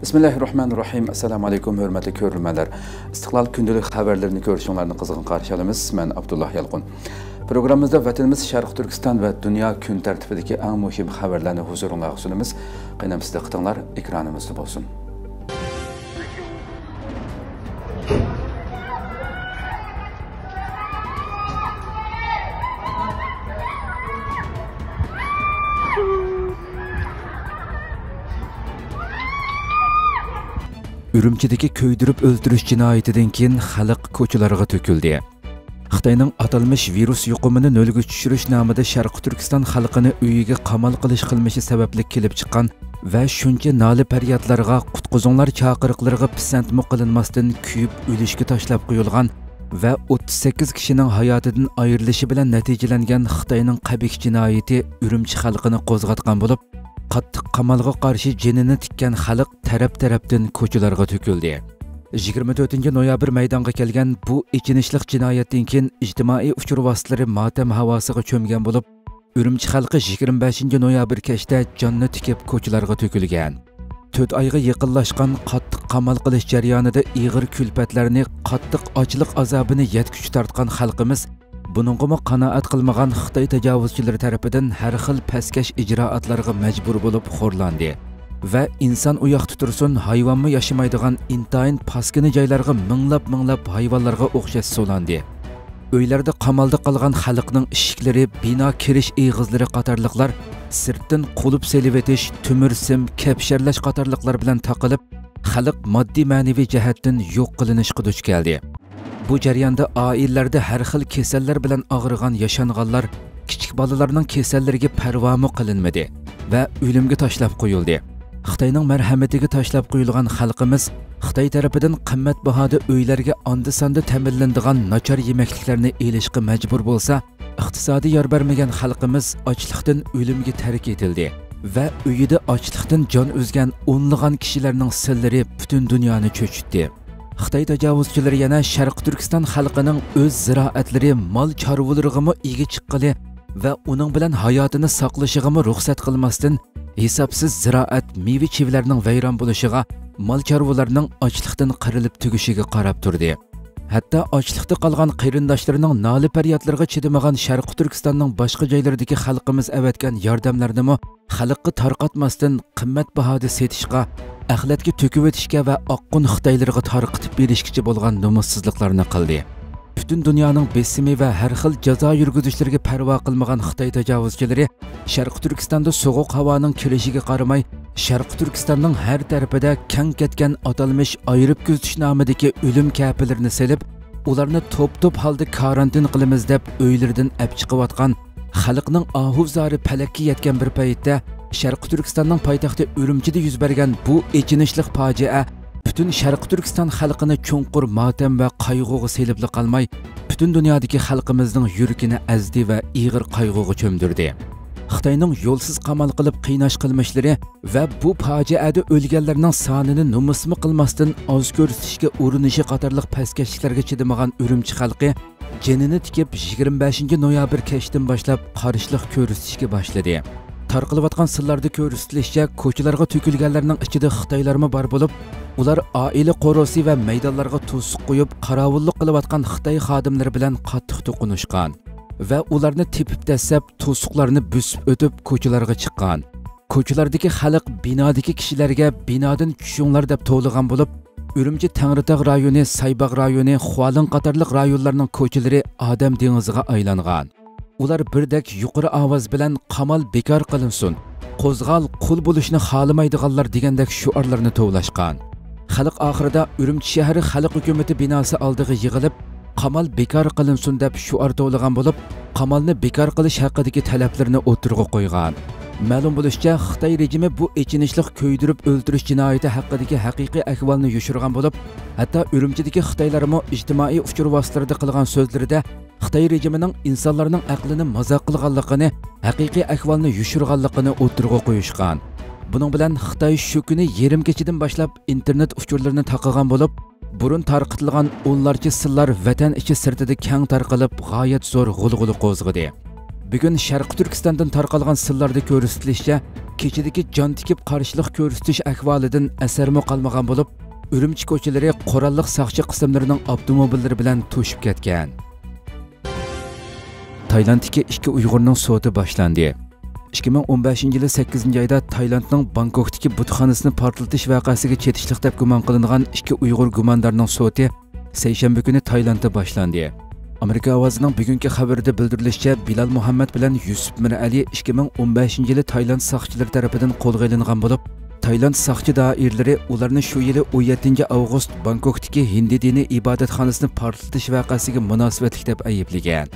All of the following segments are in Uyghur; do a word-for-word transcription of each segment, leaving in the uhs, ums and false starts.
بىسمىللاھىررەھمانىررەھىم. ئەسسالامۇئەلەيكۇم، ھۆرمەتلىك كۆرۈرمەنلەر. ئىستىقلال كۈندىلىك خەۋەرلىرىنى كۆرۈشۈڭلارنى قىزغىن قارشى ئالىمىز. مەن ئابدۇللا يالقۇن. پروگراممىمىزدا ۋەتىنىمىز شەرقىي تۈركىستان ۋە دۇنيا كۈن تەرتىپىدىكى ئەڭ مۇھىم خەۋەرلەرنى ھۇزۇرۇڭلارغا سۇنىمىز. قېنى، سىز دىققىتىڭلار ئېكرانىمىزدا بولسۇن. ئۈرۈمچىدىكى كۆيدۈرۈپ ئۆلتۈرۈش جىنايىتىدىن كېيىن خەلق كوچىلارغا تۆكۈلدى. خىتاينىڭ ئاتالمىش ۋىرۇس يۇقۇمىنى نۆلگە چۈشۈرۈش نامىدا شەرقىي تۈركىستان خەلقىنى ئۆيىگە قامال قىلىش قىلمىشى سەۋەبلىك كېلىپ چىققان ۋە شۇنچە نالە-پەريادلارغا، قۇتقۇزۇڭلار چاقىرىقلىرىغا پىسەنتمۇ قىلىنماستىن كۆيۈپ ئۆلۈشكە تاشلاپ قويۇلغان ۋە ئوتتۇز سەككىز كىشىنىڭ ھاياتىدىن ئايرىلىشى بىلەن نەتىجىلەنگەن خىتاينىڭ قەبىھ جىنايىتى ئۈرۈمچى خەلقىنى قوزغاتقان بولۇپ، قاتتىق قامالغا قارشى جېنىنى تىككەن خەلق تەرەپ-تەرەپتىن كوچىلارغا تۆكۈلدى. يىگىرمە تۆتىنچى نويابىر مەيدانغا كەلگەن بۇ ئېچىنىشلىق جىنايەتتىن كېيىن ئىجتىمائىي ئۇچۇر ۋاسىتىلىرى ماتەم ھاۋاسىغا چۆمگەن بولۇپ، ئۈرۈمچى خەلقى يىگىرمە بەشىنچى نويابىر كەچتە جاننى تىكىپ كوچىلارغا تۆكۈلگەن. تۆت ئايغا يېقىنلاشقان قاتتىق قامال قىلىش جەريانىدا ئېغىر كۈلپەتلەرنى، قاتتىق ئاچلىق ئازابىنى يەتكۈچە تارتقان خەلقىمىز بۇنىڭغىمۇ قانائەت قىلمىغان خىتاي تاجاۋۇزچىلىرى تەرىپىدىن ھەر خىل پەسكەش ئىجرائاتلارغا مەجبۇر بولۇپ خورلاندى ۋە ئىنسان ئۇياقتا تۇرسۇن، ھايۋانمۇ ياشىمايدىغان ئىنتايىن پاسكىنا جايلارغا مىڭلاپ-مىڭلاپ ھايۋانلارغا ئوخشاش سولاندى. ئۆيلەردە قامالدا قالغان خەلقنىڭ ئىشىكلىرى، بىنا كىرىش ئېغىزلىرى قاتارلىقلار سىرتتىن قۇلۇپ سېلىۋېتىش، تۆمۈر سىم، كەپشەرلەش قاتارلىقلار بىلەن تاقىلىپ، خەلق ماددىي-مەنىۋى جەھەتتىن يوق قىلىنىشقا دۇچ كەلدى. بۇ جەرياندا ئائىلىلەردە ھەر خىل كېسەللەر بىلەن ئاغرىغان ياشانغانلار، كىچىك بالىلارنىڭ كېسەللىرىگە پەرۋامۇ قىلىنمىدى ۋە ئۆلۈمگە تاشلاپ قويۇلدى. خىتاينىڭ مەرھەمىتىگە تاشلاپ قويۇلغان خەلقىمىز خىتاي تەرىپىدىن قىممەت باھادا ئۆيلەرگە ئاندا-ساندا تەمىنلىنىدىغان ناچار يېمەكلىكلەرنى ئېلىشقا مەجبۇر بولسا، ئىقتىسادىي يار بەرمىگەن خەلقىمىز ئاچلىقتىن ئۆلۈمگە تەرك ئېتىلدى ۋە ئۆيىدە ئاچلىقتىن جان ئۈزگەن ئونلىغان كىشىلەرنىڭ سىرلىرى پۈتۈن دۇنيانى چۆچۈتتى. خىتاي تاجاۋۇزچىلىرى يەنە شەرقىي تۈركىستان خەلقىنىڭ ئۆز زىرائەتلىرى، مال چارۋىلىرىغىمۇ ئىگە چىققىلى ۋە ئۇنىڭ بىلەن ھاياتىنى ساقلىشىغىمۇ رۇخسەت قىلماستىن، ھېسابسىز زىرائەت، مېۋە-چېۋىلەرنىڭ ۋەيران بولۇشىغا، مال چارۋىلارنىڭ ئاچلىقتىن قىرىلىپ تۈگىشىگە قاراپ تۇردى. ھەتتا ئاچلىقتا قالغان قېرىنداشلىرىنىڭ نالە-پەريادلىرىغا چىدىمىغان شەرقىي تۈركىستاننىڭ باشقا جايلىرىدىكى خەلقىمىز ئەۋەتكەن ياردەملەرنىمۇ خەلققە تارقاتماستىن، قىممەت باھادا سېتىشقا، ئەخلەتكە تۆكۈۋېتىشكە ۋە ئاققۇن خىتايلىرىغا تارقىتىپ بېرىشكىچە بولغان نومۇسسىزلىقلارنى قىلدى. پۈتۈن دۇنيانىڭ بېسىمى ۋە ھەر خىل جازا يۈرگۈزۈشلىرىگە پەرۋا قىلمىغان خىتاي تاجاۋۇزچىلىرى شەرقىي تۈركىستاندا سوغۇق ھاۋانىڭ كېلىشىگە قارىماي، شەرقىي تۈركىستاننىڭ ھەر تەرىپىدە كەڭ كەتكەن ئاتالمىش ئايرىپ كۆزىتىش نامىدىكى ئۆلۈم كەپىلىرىنى سېلىپ، ئۇلارنى توپ-توپ ھالدا كارانتىن قىلىمىز دەپ ئۆيلىرىدىن ئەپ چىقىۋاتقان، خەلقنىڭ ئاھۇ-زارى پەلەككە يەتكەن بىر پەيتتە، شەرقىي تۈركىستاننىڭ پايتەختى ئۈرۈمچىدە يۈز بەرگەن بۇ ئېچىنىشلىق پاجىئە پۈتۈن شەرقىي تۈركىستان خەلقىنى چوڭقۇر ماتەم ۋە قايغۇغا سېلىپلا قالماي، پۈتۈن دۇنيادىكى خەلقىمىزنىڭ يۈرىكىنى ئەزدى ۋە ئېغىر قايغۇغا چۆمدۈردى. خىتاينىڭ يولسىز قامال قىلىپ قىيناش قىلمىشلىرى ۋە بۇ پاجىئەدە ئۆلگەنلەرنىڭ سانىنى نومۇسمۇ قىلماستىن ئاز كۆرسىتىشكە ئۇرۇنۇشى قاتارلىق پەسكەشلىكلەرگە چىدىمىغان ئۈرۈمچى خەلقى جېنىنى تىكىپ، يىگىرمە بەشىنچى نويابىر كەچتىن باشلاپ قارشىلىق كۆرسىتىشكە باشلىدى. تارقىلىۋاتقان سىنلاردا كۆرسىتىلىشىچە، كوچىلارغا تۆكۈلگەنلەرنىڭ ئىچىدە خىتايلارمۇ بار بولۇپ، ئۇلار ئائىلە قورۇسى ۋە مەيدانلارغا توسۇق قويۇپ، قاراۋۇللۇق قىلىۋاتقان خىتاي خادىملىرى بىلەن قاتتىق توقۇنۇشقان ۋە ئۇلارنى تېپىپ دەسسەپ، توسۇقلارنى بۆسۈپ ئۆتۈپ، كوچىلارغا چىققان. كوچىلاردىكى خەلق بىنادىكى كىشىلەرگە «بىنادىن چۈشۈڭلار» دەپ توۋلىغان بولۇپ، ئۈرۈمچى تەڭرىتاغ رايونى، سايباغ رايونى، خۇالىڭ قاتارلىق رايونلارنىڭ كوچىلىرى ئادەم دېڭىزىغا ئايلانغان. ئۇلار بىردەك يۇقىرى ئاۋاز بىلەن «قامال بىكار قىلىنسۇن! قوزغال، قۇل بولۇشنى خالىمايدىغانلار» دېگەندەك شوئارلارنى توۋلاشقان. خەلق ئاخىرىدا ئۈرۈمچى شەھىرى خەلق ھۆكۈمىتى بىناسى ئالدىغا يىغىلىپ، «قامال بىكار قىلىنسۇن» دەپ شوئار توۋلىغان بولۇپ، قامالنى بىكار قىلىش ھەققىدىكى تەلەپلىرىنى ئوتتۇرىغا قويغان. مەلۇم بولۇشىچە، خىتاي رېجىمى بۇ ئېچىنىشلىق كۆيدۈرۈپ ئۆلتۈرۈش جىنايىتى ھەققىدىكى ھەقىقىي ئەھۋالنى يوشۇرغان بولۇپ، ھەتتا ئۈرۈمچىدىكى خىتايلارمۇ ئىجتىمائىي ئۇچۇر ۋاسىتىلىرىدا قىلغان سۆزلىرىدە خىتاي رېجىمىنىڭ ئىنسانلارنىڭ ئەقلىنى مازاق قىلغانلىقىنى، ھەقىقىي ئەھۋالنى يوشۇرغانلىقىنى ئوتتۇرىغا قويۇشقان. بۇنىڭ بىلەن خىتاي شۇ كۈنى يېرىم كېچىدىن باشلاپ ئىنتېرنېت ئۇچۇرلىرىنى تاقىغان بولۇپ، بۇرۇن تارقىتىلغان ئونلارچە سىنلار ۋەتەن ئىچى سىرتىدا كەڭ تارقىلىپ، غايەت زور غۇلغۇلا قوزغىدى. بۈگۈن شەرقىي تۈركىستاندىن تارقالغان سىنلاردا كۆرسىتىلىشىچە، كېچىدىكى جان تىكىپ قارشىلىق كۆرسىتىش ئەھۋالىدىن ئەسەرمۇ قالمىغان بولۇپ، ئۈرۈمچى كوچىلىرى قوراللىق ساقچى قىسىملىرىنىڭ ئاپتوموبىللىرى بىلەن توشۇپ كەتكەن. تايلاندتىكى ئىككى ئۇيغۇرنىڭ سوتى باشلاندى. ئىككى مىڭ ئون بەشىنچى يىلى سەككىزىنچى ئايدا تايلاندنىڭ بانكوكتىكى بۇتخانىسىنى پارتلىتىش ۋەقەسىگە چېتىشلىق دەپ گۇمان قىلىنغان ئىككى ئۇيغۇر گۇماندارنىڭ سوتى سەيشەنبە كۈنى تايلاندتا باشلاندى. ئامېرىكا ئاۋازىنىڭ بۈگۈنكى خەۋىرىدە بىلدۈرۈلۈشىچە، بىلال مۇھەممەد بىلەن يۈسۈپ مىرئەلى ئىككى مىڭ ئون بەشىنچى يىلى تايلاند ساقچىلىرى تەرىپىدىن قولغا ئېلىنغان بولۇپ، تايلاند ساقچى دائىرىلىرى ئۇلارنى شۇ يىلى ئون يەتتىنچى ئاۋغۇست بانكوكتىكى ھىندى دىنىي ئىبادەتخانىسىنى پارتلىتىش ۋەقەسىگە مۇناسىۋەتلىك دەپ ئەيىبلىگەن.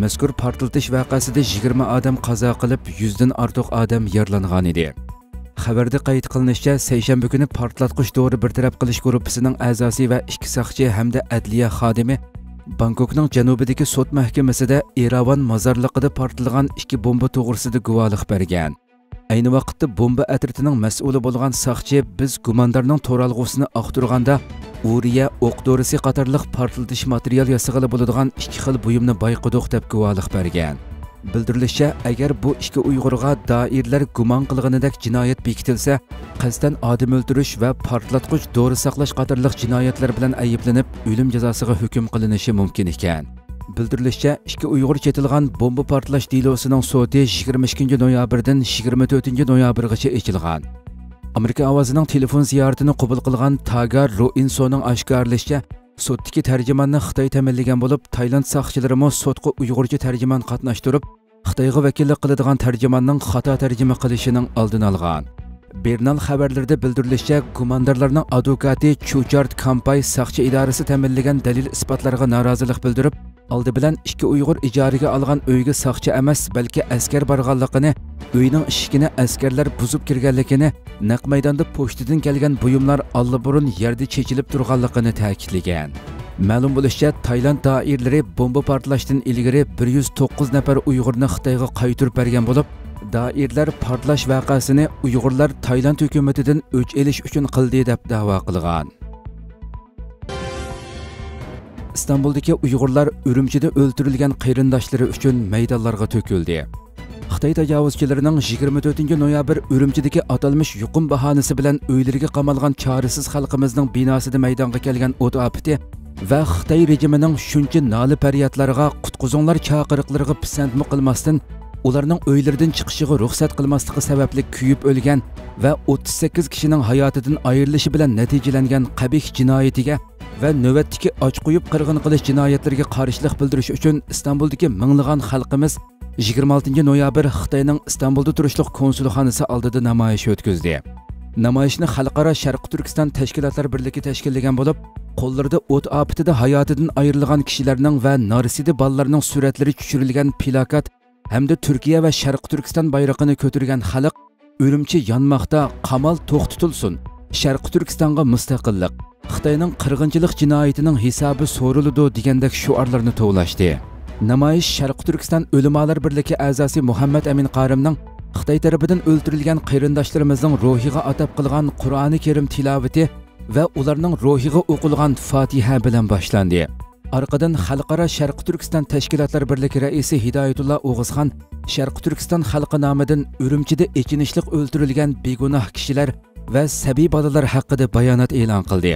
مەزكۇر پارتلىتىش ۋەقەسىدە يىگىرمە ئادەم قازا قىلىپ، يۈزدىن ئارتۇق ئادەم يارىلانغان ئىدى. خەۋەردە قايت قىلىنىشىچە، سەيشەنبە كۈنى پارتلاتقۇچ دورا بىر تەرەپ قىلىش گۇرۇپپىسىنىڭ ئەزاسى ۋە ئىككى ساقچى ھەمدە ئەدلىيە خادىمى بانكوكنىڭ جەنۇبىدىكى سوت مەھكىمىسىدە ئېراۋان مازارلىقىدا پارتلىغان ئىككى بومبا توغرىسىدا گۇۋاھلىق بەرگەن. ئەينى ۋاقىتتا بومبا ئەترىتىنىڭ مەسئۇلى بولغان ساقچى، بىز گۇماندارنىڭ تۇرالغۇسىنى ئاختۇرغاندا، ئۇرىيە، ئوق دورىسى قاتارلىق پارتلىتىش ماتېرىيال ياسىغىلى بولىدىغان ئىككى خىل بۇيۇمنى بايقىدۇق، دەپ گۇۋاھلىق بەرگەن. بىلدۈرۈلۈشىچە، ئەگەر بۇ ئىككى ئۇيغۇرغا دائىرلەر گۇمان قىلغىنىدەك جىنايەت بېكىتىلسە، قەستەن ئادەم ئۆلتۈرۈش ۋە پارتلاتقۇچ دورا ساقلاش قاتارلىق جىنايەتلەر بىلەن ئەيىبلىنىپ، ئۆلۈم جازاسىغا ھۆكۈم قىلىنىشى مۇمكىن ئىكەن. بىلدۈرۈلۈشىچە، ئىككى ئۇيغۇر چېتىلغان بومبا پارتلاش دېلوسىنىڭ سوتى يىگىرمە ئىككىنچى نويابىردىن يىگىرمە تۆتىنچى نويابىرغىچە ئېچىلغان. ئامېرىكا ئاۋازىنىڭ تېلېفون زىيارىتىنى قوبۇل قىلغان تاگار روئىنسونىڭ ئاشكارىلىشىچە، سوتتىكى تەرجىماننى خىتاي تەمىنلىگەن بولۇپ، تايلاند ساقچىلىرىمۇ سوتقا ئۇيغۇرچە تەرجىمان قاتناشتۇرۇپ، خىتايغا ۋەكىللىك قىلىدىغان تەرجىماننىڭ خاتا تەرجىمە قىلىشىنىڭ ئالدىنى ئالغان. بىرنال خەۋەرلىرىدە بىلدۈرۈلۈشىچە، گۇماندارلارنىڭ ئادۋوكاتى چۇچارت كامپاي ساقچى ئىدارىسى تەمىنلىگەن دەلىل-ئىسپاتلارغا نارازىلىق بىلدۈرۈپ، ئالدى بىلەن ئىككى ئۇيغۇر ئىجارىگە ئالغان ئۆيگە ساقچى ئەمەس، بەلكى ئەسكەر بارغانلىقىنى، ئۆينىڭ ئىشىكىنى ئەسكەرلەر بۇزۇپ كىرگەنلىكىنى، نەق مەيداندا پوچتىدىن كەلگەن بۇيۇملار ئاللىبۇرۇن يەردە چېچىلىپ تۇرغانلىقىنى تەكىتلىگەن. مەلۇم بولۇشىچە، تايلاند دائىرىلىرى بومبا پارتلاشتىن ئىلگىرى بىر يۈز توققۇز نەپەر ئۇيغۇرنى خىتايغا قايتۇرۇپ بەرگەن بولۇپ، دائىرىلەر پارتلاش ۋەقەسىنى ئۇيغۇرلار تايلاند ھۆكۈمىتىدىن ئۆچ ئېلىش ئۈچۈن قىلدى، دەپ دەۋا قىلغان. ئىستانبۇلدىكى ئۇيغۇرلار ئۈرۈمچىدە ئۆلتۈرۈلگەن قېرىنداشلىرى ئۈچۈن مەيدانلارغا تۆكۈلدى. خىتاي تاجاۋۇزچىلىرىنىڭ يىگىرمە تۆتىنچى نويابىر ئۈرۈمچىدىكى ئاتالمىش يۇقۇم باھانىسى بىلەن ئۆيلىرىگە قامالغان چارىسىز خەلقىمىزنىڭ بىناسىدا مەيدانغا كەلگەن ئوت ئاپىتى ۋە خىتاي رېجىمىنىڭ شۇنچە نالە-پەريادلارغا، قۇتقۇزۇڭلار چاقىرىقلىرىغا پىسەنتمۇ قىلماستىن، ئۇلارنىڭ ئۆيلىرىدىن چىقىشىغا رۇخسەت قىلماسلىقى سەۋەبلىك كۆيۈپ ئۆلگەن ۋە ئوتتۇز سەككىز كىشىنىڭ ھاياتىدىن ئايرىلىشى بىلەن نەتىجىلەنگەن قەبىھ جىنايىتىگە ۋە نۆۋەتتىكى ئاچ قويۇپ قىرغىن قىلىش جىنايەتلىرىگە قارشىلىق بىلدۈرۈش ئۈچۈن ئىستانبۇلدىكى مىڭلىغان خەلقىمىز يىگىرمە ئالتىنچى نويابىر خىتاينىڭ ئىستانبۇلدا تۇرۇشلۇق كونسۇلخانىسى ئالدىدا نامايىش ئۆتكۈزدى. نامايىشنى خەلقئارا شەرقىي تۈركىستان تەشكىلاتلار بىرلىكى تەشكىللىگەن بولۇپ، قوللىرىدا ئوت ئاپىتىدە ھاياتىدىن ئايرىلغان كىشىلەرنىڭ ۋە نارسىدە بالىلارنىڭ سۈرەتلىرى چۈشۈرۈلگەن پىلاكات ھەمدە تۈركىيە ۋە شەرقىي تۈركىستان بايرىقىنى كۆتۈرگەن خەلق، ئۈرۈمچى يانماقتا، قامال توختىتىلسۇن، شەرقىي تۈركىستانغا مۇستەقىللىق، خىتاينىڭ قىرغىنچىلىق جىنايىتىنىڭ ھېسابى سورىلىدۇ دېگەندەك شوئارلارنى توۋلاشتى. نامايىش شەرقىي تۈركىستان ئۆلىمالار بىرلىكى ئەزاسى مۇھەممەت ئەمىن قارىمنىڭ خىتاي تەرىپىدىن ئۆلتۈرۈلگەن قېرىنداشلىرىمىزنىڭ روھىغا ئاتاپ قىلغان قۇرئانى كەرىم تىلاۋىتى ۋە ئۇلارنىڭ روھىغا ئوقۇلغان فاتىھە بىلەن باشلاندى. ئارقىدىن خەلقئارا شەرقىي تۈركىستان تەشكىلاتلار بىرلىكى رەئىسى ھىدايەتۇللا ئوغۇزخان شەرقىي تۈركىستان خەلقى نامىدىن ئۈرۈمچىدە ئېچىنىشلىق ئۆلتۈرۈلگەن بىگۇناھ كىشىلەر ۋە سەبىي بالىلار ھەققىدە بايانات ئېلان قىلدى.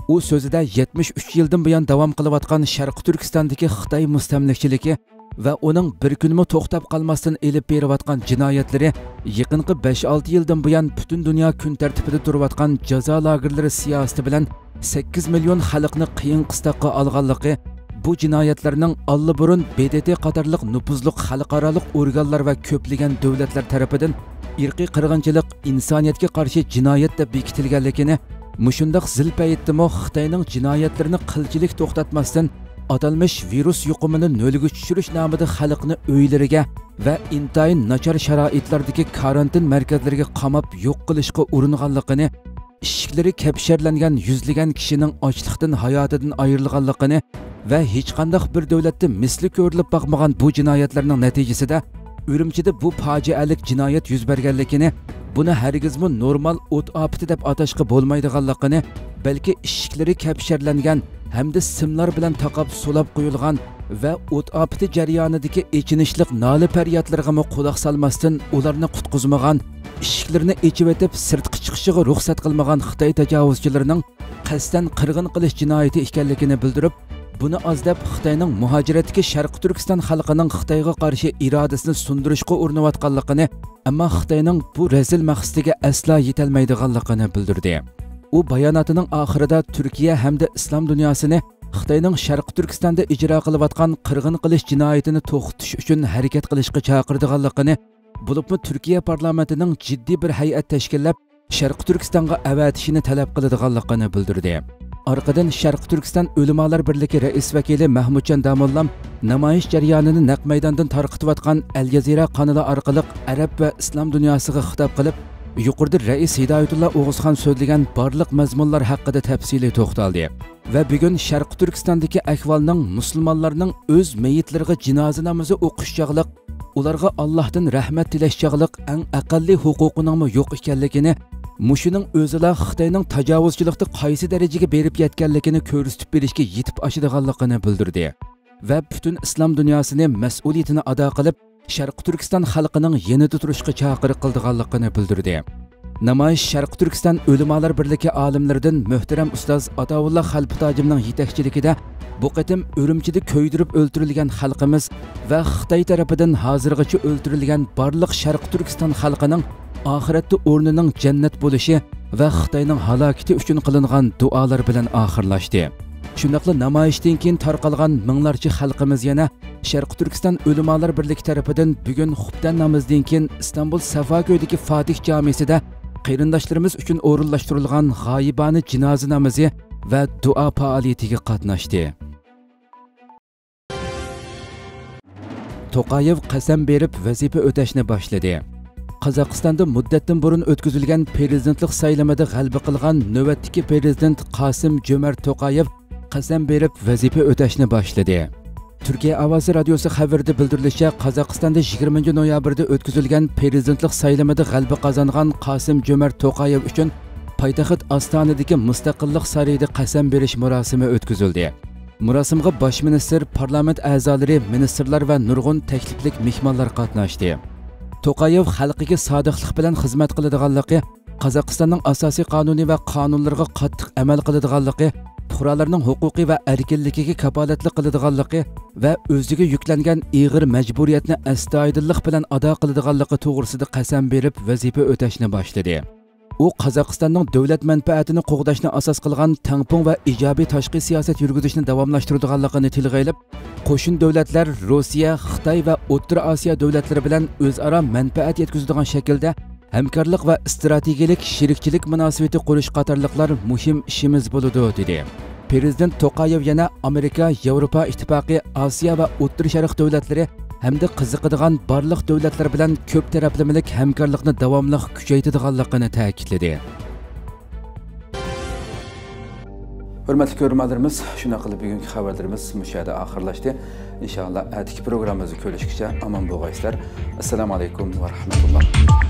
ئۇ سۆزىدە يەتمىش ئۈچ يىلدىن بۇيان داۋام قىلىۋاتقان شەرقىي تۈركىستاندىكى خىتاي مۇستەملىكىچىلىكى ۋە ئۇنىڭ بىر كۈنمۇ توختاپ قالماستىن ئېلىپ بېرىۋاتقان جىنايەتلىرى يېقىنقى بەش-ئالتە يىلدىن بۇيان پۈتۈن دۇنيا كۈن تەرتىپىدە تۇرۇۋاتقان جازا لاگېرلىرى سىياسىتى بىلەن سەككىز مىليون خەلقنى قىيىن قىستاققا ئالغانلىقى، بۇ جىنايەتلەرنىڭ ئاللىبۇرۇن ب د ت قاتارلىق نوپۇزلۇق خەلقئارالىق ئورگانلار ۋە كۆپلىگەن دۆلەتلەر تەرىپىدىن ئىرقىي قىرغىنچىلىق، ئىنسانىيەتكە قارشى جىنايەت دەپ بېكىتىلگەنلىكىنى، مۇشۇنداق زىل پەيتتىمۇ خىتاينىڭ جىنايەتلىرىنى قىلچىلىك توختاتماستىن، ئاتالمىش ۋىرۇس يۇقۇمىنى نۆلگە چۈشۈرۈش نامىدا خەلقنى ئۆيلىرىگە ۋە ئىنتايىن ناچار شارائىتلاردىكى كارانتىن مەركەزلىرىگە قاماپ يوق قىلىشقا ئۇرۇنغانلىقىنى، ئىشىكلىرى كەپشەرلەنگەن يۈزلىگەن كىشىنىڭ ئاچلىقتىن ھاياتىدىن ئايرىلغانلىقىنى ۋە ھېچقانداق بىر دۆلەتتە مىسلى كۆرۈلۈپ باقمىغان بۇ جىنايەتلەرنىڭ نەتىجىسىدە ئۈرۈمچىدە بۇ پاجىئەلىك جىنايەت يۈز بەرگەنلىكىنى، بۇنى ھەرگىزمۇ نورمال ئوت ئاپىتى دەپ ئاتاشقا بولمايدىغانلىقىنى، بەلكى ئىشىكلىرى كەپشەرلەنگەن ھەمدە سىملار بىلەن تاقاپ سولاپ قويۇلغان ۋە ئوت ئاپىتى جەريانىدىكى ئېچىنىشلىق نالە-پەريادلىرىغىمۇ قۇلاق سالماستىن، ئۇلارنى قۇتقۇزمىغان، ئىشىكلىرىنى ئېچىۋېتىپ، سىرتقا چىقىشىغا رۇخسەت قىلمىغان خىتاي تاجاۋۇزچىلىرىنىڭ قەستەن قىرغىن قىلىش جىنايىتى ئىكەنلىكىنى بىلدۈرۈپ، بۇنى ئاز دەپ، خىتاينىڭ مۇھاجىرەتتىكى شەرقىي تۈركىستان خەلقىنىڭ خىتايغا قارشى ئىرادىسىنى سۇندۇرۇشقا ئۇرۇنۇۋاتقانلىقىنى، ئەمما خىتاينىڭ بۇ رەزىل مەقسىتىگە ئەسلا يېتەلمەيدىغانلىقىنى بىلدۈردى. ئۇ باياناتىنىڭ ئاخىرىدا تۈركىيە ھەمدە ئىسلام دۇنياسىنى خىتاينىڭ شەرقىي تۈركىستاندا ئىجرا قىلىۋاتقان قىرغىن قىلىش جىنايىتىنى توختىتىش ئۈچۈن ھەرىكەت قىلىشقا چاقىرىدىغانلىقىنى، بولۇپمۇ تۈركىيە پارلامېنتىنىڭ جىددىي بىر ھەيئەت تەشكىللەپ، شەرقىي تۈركىستانغا ئەۋەتىشىنى تەلەپ قىلىدىغانلىقىنى بىلدۈردى. ئارقىدىن شەرقىي تۈركىستان ئۆلىمالار بىرلىكى رەئىس ۋەكىلى مەھمۇتجان داموللام نامايىش جەريانىنى نەق مەيداندىن تارقىتىۋاتقان ئەل جەزىرە قانىلى ئارقىلىق ئەرەب ۋە ئىسلام دۇنياسىغا خىتاب قىلىپ، يۇقىرىدا رەئىس ھىدايەتۇللا ئوغۇزخان سۆزلىگەن بارلىق مەزمۇنلار ھەققىدە تەپسىلىي توختالدى ۋە بۈگۈن شەرقىي تۈركىستاندىكى ئەھۋالنىڭ مۇسۇلمانلارنىڭ ئۆز مەيىتلىرىغا جىنازا نامىزى ئوقۇش چاغلىق، ئۇلارغا ئاللاھتىن رەھمەت تىلەش چاغلىق ئەڭ ئەقەللىي ھوقۇقىنىڭمۇ يوق ئىكەنلىكىنى، مۇشۇنىڭ ئۆزىلا خىتاينىڭ تاجاۋۇزچىلىقتا قايسى دەرىجىگە بېرىپ يەتكەنلىكىنى كۆرسىتىپ بېرىشكە يېتىپ ئاشىدىغانلىقىنى بىلدۈردى ۋە پۈتۈن ئىسلام دۇنياسىنى مەسئۇلىيىتىنى ئادا قىلىپ، شەرقىي تۈركىستان خەلقىنىڭ يېنىدا تۇرۇشقا چاقىرىق قىلىدىغانلىقىنى بىلدۈردى. نامايىش شەرقىي تۈركىستان ئۆلىمالار بىرلىكى ئالىملىرىدىن مۆھتەرەم ئۇستاز ئاتاۋۇللا خەلپىتاجىمنىڭ يېتەكچىلىكىدە بۇ قېتىم ئۈرۈمچىدە كۆيدۈرۈپ ئۆلتۈرۈلگەن خەلقىمىز ۋە خىتاي تەرىپىدىن ھازىرغىچە ئۆلتۈرۈلگەن بارلىق شەرقىي تۈركىستان خەلقىنىڭ ئاخىرەتتە ئورنىنىڭ جەننەت بولۇشى ۋە خىتاينىڭ ھالاكىتى ئۈچۈن قىلىنغان دۇئالار بىلەن ئاخىرلاشتى. شۇنداقلا نامايىشتىن كېيىن تارقالغان مىڭلارچە خەلقىمىز يەنە شەرقىي تۈركىستان ئۆلىمالار بىرلىكى تەرىپىدىن بۈگۈن خۇپتەن نامىزىدىن كېيىن ئىستانبۇل سەفاكۆيدىكى فاتىھ جامىسىدە قېرىنداشلىرىمىز ئۈچۈن ئورۇنلاشتۇرۇلغان غايىبانە جىنازا نامىزى ۋە دۇئا پائالىيىتىگە قاتناشتى. توقايېۋ قەسەم بېرىپ ۋەزىپە ئۆتەشنى باشلىدى. قازاقىستاندا مۇددەتتىن بۇرۇن ئۆتكۈزۈلگەن پىرېزىدېنتلىق سايلىمىدا غەلىبە قىلغان نۆۋەتتىكى پىرېزىدېنت قاسىم جۆمەرت توقايېۋ قەسەم بېرىپ ۋەزىپە ئۆتەشنى باشلىدى. تۈركىيە ئاۋازى رادىيوسى خەۋىرىدە بىلدۈرۈلۈشىچە، قازاقىستاندا يىگىرمىنچى نويابىردا ئۆتكۈزۈلگەن پىرېزىدېنتلىق سايلىمىدا غەلىبە قازانغان قاسىم جۆمەرت توقايېۋ ئۈچۈن پايتەخت ئاستانىدىكى مۇستەقىللىق سارىيىدا قەسەم بېرىش مۇراسىمى ئۆتكۈزۈلدى. مۇراسىمغا باش مىنىستىر، پارلامېنت ئەزالىرى، مىنىستىرلار ۋە نۇرغۇن تەكلىپلىك مېھمانلار قاتناشتى. توقايېۋ خەلقىگە سادىقلىق بىلەن خىزمەت قىلىدىغانلىقى، قازاقىستاننىڭ ئاساسىي قانۇنى ۋە قانۇنلىرىغا قاتتىق ئەمەل قىلىدىغانلىقى، پۇقرالارنىڭ ھوقۇقى ۋە ئەركىنلىكىگە كاپالەتلىك قىلىدىغانلىقى ۋە ئۆزىگە يۈكلەنگەن ئېغىر مەجبۇرىيەتنى ئەستايىدىللىق بىلەن ئادا قىلىدىغانلىقى توغرىسىدا قەسەم بېرىپ ۋەزىپە ئۆتەشنى باشلىدى. ئۇ قازاقىستاننىڭ دۆلەت مەنپەئەتىنى قوغداشنى ئاساس قىلغان تەڭپۇڭ ۋە ئىجابىي تاشقى سىياسەت يۈرگۈزۈشنى داۋاملاشتۇرىدىغانلىقىنى تىلغا ئېلىپ، قوشنا دۆلەتلەر روسىيە، خىتاي ۋە ئوتتۇرا ئاسىيا دۆلەتلىرى بىلەن ئۆزئارا مەنپەئەت يەتكۈزىدىغان شەكىلدە ھەمكارلىق ۋە ئىستراتېگىيەلىك شېرىكچىلىك مۇناسىۋىتى قۇرۇش قاتارلىقلار مۇھىم ئىشىمىز بولىدۇ، دېدى. پىرېزىدېنت توقايېۋ يەنە ئامېرىكا، ياۋروپا ئىتتىپاقى، ئاسىيا ۋە ئوتتۇرا شەرق دۆلەتلىرى ھەمدە قىزىقىدىغان بارلىق دۆلەتلەر بىلەن كۆپ تەرەپلىمىلىك ھەمكارلىقنى داۋاملىق كۈچەيتىدىغانلىقىنى تەكىتلىدى. ھۆرمەتلىك كۆرۈرمەنلىرىمىز، شۇنداق قىلىپ بۈگۈنكى خەۋەرلىرىمىز مۇشۇ يەردە ئاخىرلاشتى. ئىنشائاللا، ئەتىكى پروگراممىمىزدا كۆرۈشكىچە ئامان بولغايسىلەر. ئەسسالامۇ ئەلەيكۇم ۋە رەھمەتۇللا.